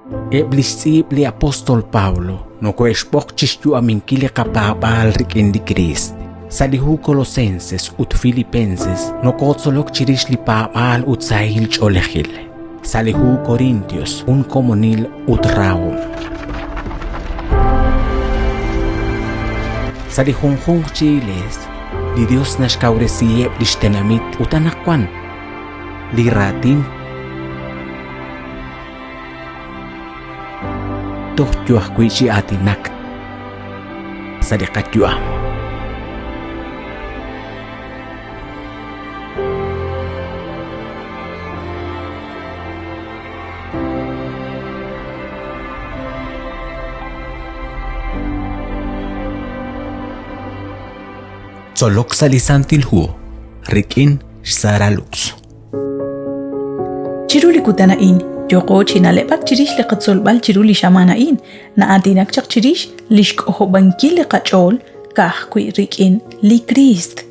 Eb' li xtz'iib' li apóstol Pablo nokohe'xb'oq chi xyu'aminkil li qapaab'aal rik'in li Kriist. Sa' li hu Colosenses ut Filipenses nokotzolok chirix li paab'aal ut sahil ch'oolejil. Sa' li hu Corintios jun komonil ut rahom. Sa' li junjunq chi iglees, li Dios naxkawresiheb' lix tenamit ut anaqwan li raatin toj yo ajwi' chi aatinak sa' li qayu'am. Tzolok sa' li Santil Hu rik'in xSara Lux. Chiru li kutan a'in, yooqo chi na'leb'ak chirix li qatzolb'al chiru li xamaan a'in, na'aatinak chaq chirix li xk'ojob'ankil li qach'ool ka'ajwi' rik'in li Kriist.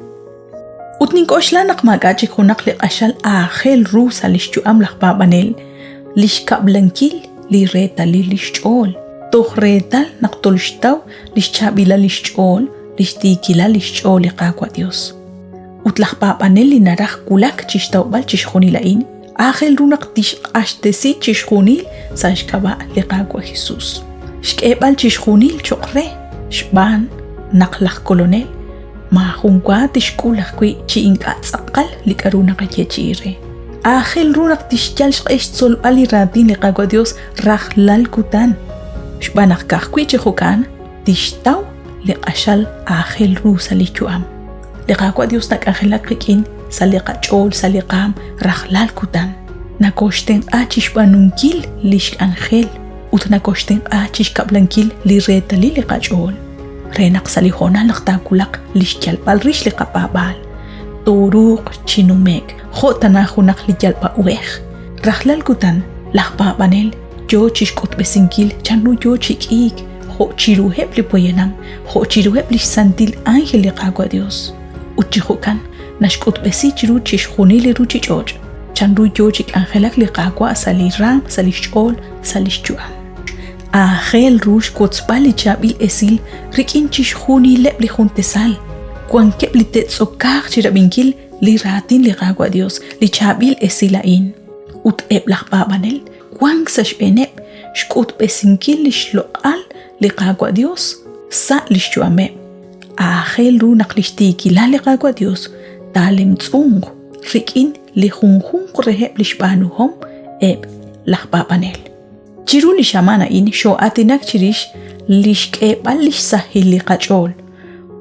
Ut nink'oxla naq maak'a' chik junaq li q'axal aajel ru sa' li xyu'am laj paab'anel, li xkab'lankil li reetalil li xch'ool, toj reetal naq tolxtaw li xchaab'ilal li xch'ool, li xtiikilal li xch'ool li Qaawa' Dios. Ut laj paab'anel li naraj wulak chi xtawb'al chixjunil a'in, aajel ru naq tixq'axtesi chixjunil sa' xk'ab'a' li Qaawa' Jesus. Xk'eeb'al chixjunil cho'q re, xb'aan naq laj Kolonel maajun wa tixk'ul ajwi' chi ink'a' tz'aqal li k'aru naqayeechi'i re. Aajel ru naq tixyal xq'e xtzolb'al li raatin li Qaawa' Dios rajlal kutan, xb'aan naq ka'ajwi' chi jo'kan tixtaw li q'axal aajel ru sa' li yu'am. Li Qaawa' Dios nak'anjelak qik'in sa' li qach'ool, sa' li qaam, rajlal kutan. Nakoxtenq'a chixb'aanunkil lix k'anjel ut nakoxtenq'a chixkab'lankil li reetalil li qach'ool re naq sa' li hoonal naq taawulaq lix yalb'al rix li qapaab'aal, tooruuq chi nume'k jo' tana junaq li yalb'a-uhej. Rajlal kutan, laj paab'anel yoo chixk'utb'esinkil chanru yoo chi k'iik jo' chiruheb' li poyanam, jo' chiruheb' li xsantil ánjel li Qaawa' Dios. Ut chi jo'kan naxk'utb'esi chiru chixjunil li ruuchich'och' chanru yoo chi k'anjelak li Qaawa' sa' li raam, sa' li xch'ool, sa' li xyu'am. Aajel ru xwotzb'al li chaab'il esil rik'in chixjunileb' li juntesal. Wankeb' li te'tz'okaaq chi rab'inkil li raatin li Qaawa' Dios, li chaab'il esil a'in. Ut eb' laj paab'anel wank sa' xb'eeneb' xk'utb'esinkil li xloq'al li Qaawa' Dios sa' li xyu'ameb'. Aajel ru naq li xtiikilal li Qaawa' Dios taalemtz'unq rik'in li junjunq reheb' li xb'aanuhom eb' laj paab'anel. Chiru li xamaan a'in xoo'aatinak chirix li xk'eeb'al li xsahil li qach'ool.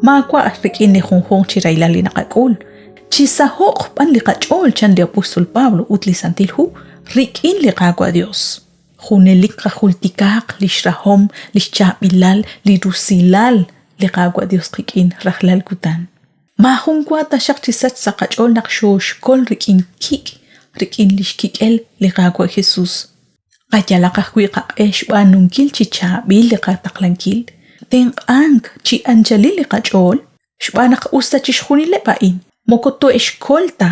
Maawa' rik'in li junjunq chi rahilal li naqak'ul, Chisaho'q b'an li qach'ool, chan li apóstol Pablo ut li Santil Hu, rik'in li Qaawa' Dios. Junelik qajultikaaq li xrahom, li xchaab'ilal, li rusilal li Qaawa' Dios qik'in rajlal kutan. Maajun wa taxaq chisachq sa' qach'ool naq xooxkol rik'in kik', rik'in li xkik'el li Qaawa' Jesus. Qayalaq ajwi' qaq'e xb'aanunkil chi chaab'il li qataqlankil, tenq'ank chi anchalil li qach'ool, Xb'aan naq us ta chixjunileb' a'in moko tohe'xkol ta,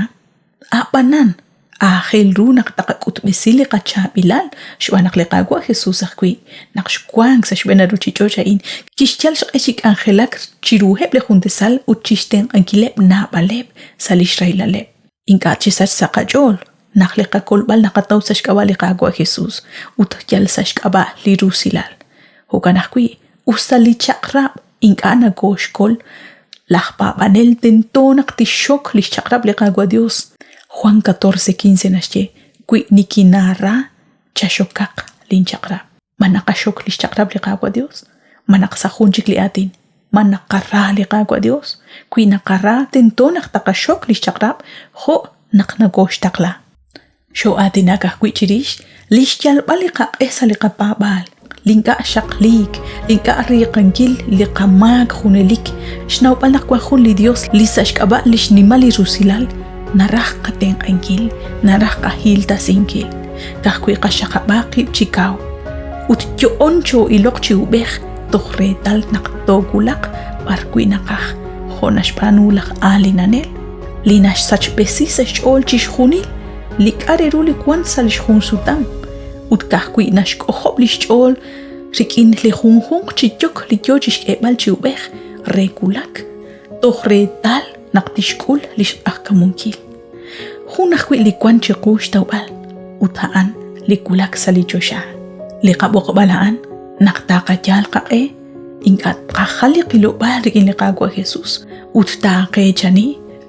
a'b'anan aajel ru naq taqak'utb'esi li qachaab'ilal xb'aan naq li Qaawa' Jesus ajwi', naq xwank sa' xb'een a ruchich'och' a'in, kixyal xq'e chi k'anjelak chiruheb' li juntesal ut chixtenq'ankileb' naab'aleb' sa' lix rahilaleb'. Ink'a' chisachq sa' qach'ool naq li qakolb'al naqataw sa' xk'ab'a' li Qaawa' Jesus ut yal sa' xk'ab'a' li rusilal. Jo'kan ajwi', us ta li chaq'rab' ink'a' nakooxkol, laj paab'anel tento naq tixxok li xchaq'rab' li Qaawa' Yos. Juan 14:15 naxye, Wi nikinaara, chaxokaq linchaq'rab'. Ma naqaxok li xchaq'rab' li Qaawa' Yos? Malaj sa' jun chik li aatin, ma naqara li Qaawa' Yos? Wi naqara, tento naq taqaxok li xchaq'rab' jo' naq nakooxtaqla. Xoo'aatinak ajwi' chirix li xyalb'al li qaq'e sa' li qapaab'aal, li ink'a' xaqliik, li ink'a' riiqankil li qamaak junelik, xnawb'al naq wan jun li Dios li sa' xk'ab'a' li xnimal li rusilal naraj qatenq'ankil, naraj qahiltasinkil. Ka'ajwi' qaxaqab'aaq qib' chi kaw ut yo'on choo'iloq chi ub'ej toj reetal naq toowulaq b'arwi' naqaj, jo' naxb'aanu laj aalinanel. li naxsachb'esi sa' xch'ool chixjunil li k'a' re ru li wank sa' li xjunsutam. Ut ka'ajwi' naxk'ojob' li xch'ool rik'in li junjunq chi yok li yo chi xk'eeb'al chi ub'ej re wulak toj reetal naq tixk'ul li xq'ajkamunkil. Jun ajwi' li wank chiqu xtawb'al, ut a'an li wulak sa' li choxa. Li qab'oqb'al a'an naq taqayal qaq'e, ink'a' tqajal li qilob'aal rik'in li Qaawa' Jesus ut taaqeechani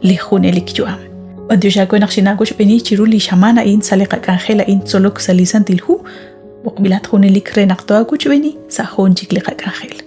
li junelik yu'am. B'antiox aawe naq xinaawochb'eeni chiru li xamaan a'in sa' li qak'anjel a'in tzolok sa' li Santil Hu, b'oqb'ilat junelik re naq too'aawochb'eeni sa' jun chik li qak'anjel.